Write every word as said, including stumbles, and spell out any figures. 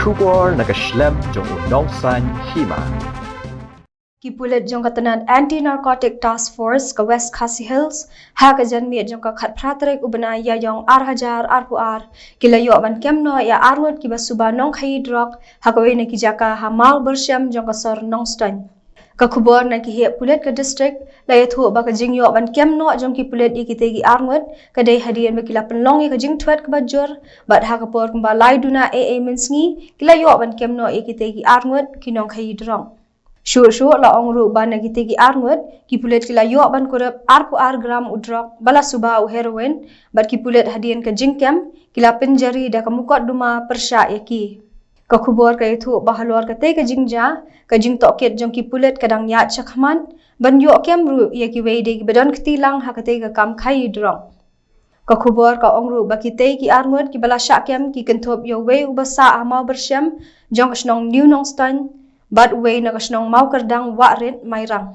Khubor na ka shlem jong u nongsan hima. Ki pulit jong ka tnat Anti Narcotic Task Force ka West Khasi Hills ha ka janmiet jong ka khatphra tarik u bnai Ïaïong ar hajar arphew ar ki la ïoh ban kem noh ïa arngut kiba suba nongkhaïi drok ha kawei na ki jaka ha Mawbyrsham jong ka sor Nongstoiñ. Ka khubor na ki heh pulit ka district la ïathuh ba ka jingïoh ban kem noh jong ki pulit ïa kitei ki arngut ka dei hadien ba ki la pynlong ïa ka jingthwet kaba jur bad ha ka por kumba lai duna eiei mynsngi ki la ïoh ban kem noh ïa kitei ki arngut ki nongkhaïi drok. Shuh shuh la ong ruh ba na kitei ki arngut ki pulit ki la ïoh ban kurup arphew ar gram u drok ba la suba u heroin bad ki pulit hadien ka jingkem ki la pynjari da ka mukotduma pyrshah ïa ki. Ka khubor ka ïathuh ba halor katei ka jingjia ka jingtohkit jong ki pulit ka dang ïaid shakhmat ban ïoh kem ruh ïa kiwei de kiba don kti lang ha katei ka kam khaïi drok. Ka khubor ka ong ruh ba kitei ki arngut kiba la shah kem ki kynthup ïa uwei uba sah ha Mawbyrsham jong ka shnong New Nongstoiñ bad uwei na ka shnong Mawkyrdang Wahrit Mairang.